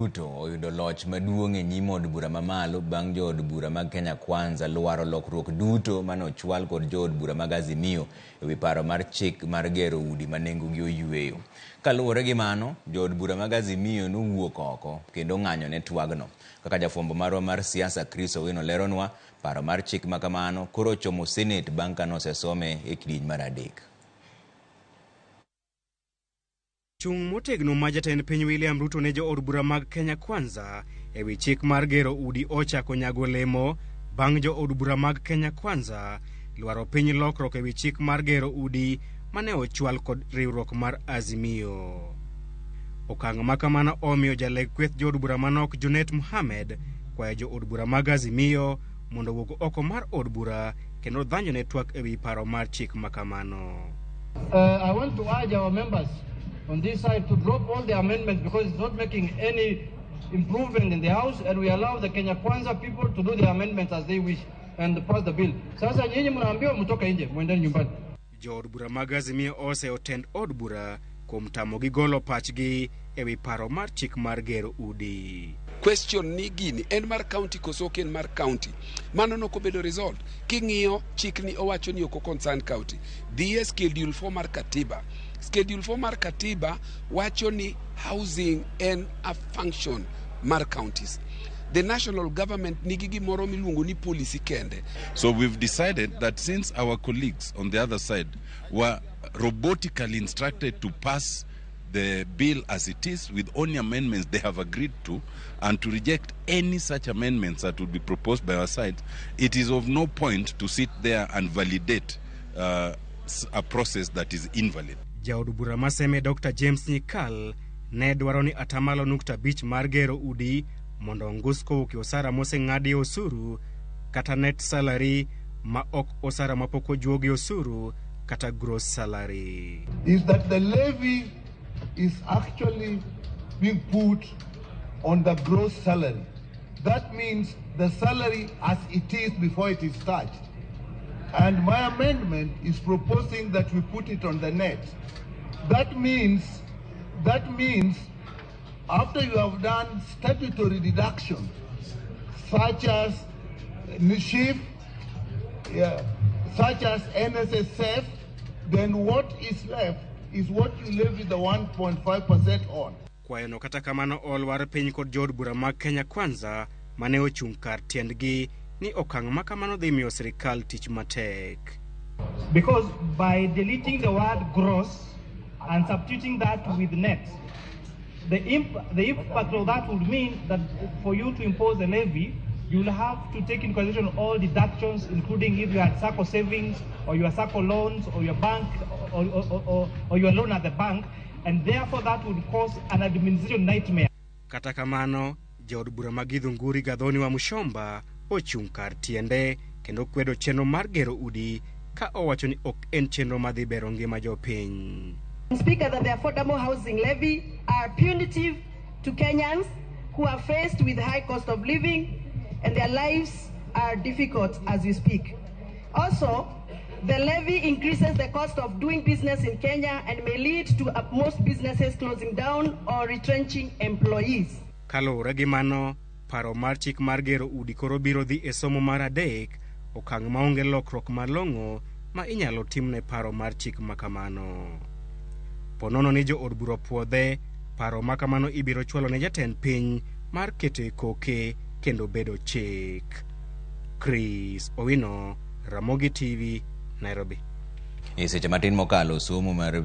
Ruto oyudo loch maduong' e nyim od bura mamalo bang' jood bura mag Kenya Kwanza lwaro lokruok duto mane ochwal kod jood bura mag Azimio ewi paro mar chik mar gero udi ma nengogi oyueyo. Kaluwore gi mano, jood bura mag Azimio nowuok oko kendo ng'anyo ne twagno. Kaka jafwambo marwa mar siasa Chris Owino leronwa, paro mar chik ma kamano koro ochomo Senate bang' ka nosesome e kidieny mar adek. Chung' motegno ma jatend piny William Ruto ne jood bura mag Kenya Kwanza e wi chik mar gero udi ochako nyago olemo bang' jood bura mag Kenya Kwanza lwaro piny lokruok e wi chik mar gero udi mane ochwal kod riwruok mar Azimio. Okang' ma kamano omiyo jaleg kweth jood bura manok Junet Mohamed kwayo jood bura mag Azimio mondo owuog oko mar od bura kendo dhanjo ne twak e wi paro mar chik ma kamano. I want to urge our members on this side to drop all the amendments because it's not making any improvement in the House, and we allow the Kenya Kwanza people to do the amendments as they wish and pass the bill. Sasa nyinyi mnaambiwa mtoke nje, mwendeni nyumbani. Jood bura mag Azimio oseyo tend od bura kuom tamogi golo pachgi e wi paro mar chik mar gero udi. Question ni gini en mar county koso ok en mar county. Mano nokobedo resolved. King'iyo chikni owacho ni ok concern county. Dhi e schedule 4 mar katiba. Schedule 4 mar katiba wacho ni housing en a function mar counties. The national government nigi gimoro miluongo ni policy kende. So we've decided that since our colleagues on the other side were robotically instructed to pass the bill as it is with only amendments they have agreed to, and to reject any such amendments that would be proposed by our side, it is of no point to sit there and validate a process that is invalid. Jaod bura ma Seme Dr. James Nyikal ne dwaro ni atamalo 0.5 mar gero udi mondo ongus kowuok e osara moseng'adi osuru kata net salary ma ok osara mapok ojuogi osuru kata gross salary. Is that the levy is actually being put on the gross salary. That means the salary as it is before it is touched. And my amendment is proposing that we put it on the net. That means after you have done statutory deductions, such as NSHIF, yeah, such as NSSF, then what is left is what you levy the 1.5% on. Kwayono kata kamano olwar piny kod jood bura mag Kenya Kwanza mane ochung' kar tiendgi ni okang' ma kamano dhi miyo sirikal tich matek. Because by deleting the word "gross" and substituting that with "net", the impact of that would mean that for you to impose a levy, you'll have to take into consideration all deductions, including if you had SACCO savings or your SACCO loans or your bank or your loan at the bank, and therefore that would cause an administration nightmare. Kata kamano, jaod bura ma Githunguri Gathoni Wamuchomba ochung' kar tiende kendo kwedo chenro mar gero udi ka owacho ni ok en chenro madhi bero ngima jopiny. Speaker, that the affordable housing levy are punitive to Kenyans who are faced with high cost of living and their lives are difficult as we speak. Also, the levy increases the cost of doing business in Kenya and may lead to most businesses closing down or retrenching employees. Kaluwore gi mano, paro mar chik mar gero udi koro biro dhi e somo mar adek, okang' maonge lokruok malong'o ma inyalo timne paro mar chik ma kamano. Ponono ni jood bura opuodhe, paro ma kamano ibiro chwalo ne jatend piny mar keto e koke kendo bedo chik. Chris Owino, Ramogi TV, Nairobi. E seche matin mokalo somo mar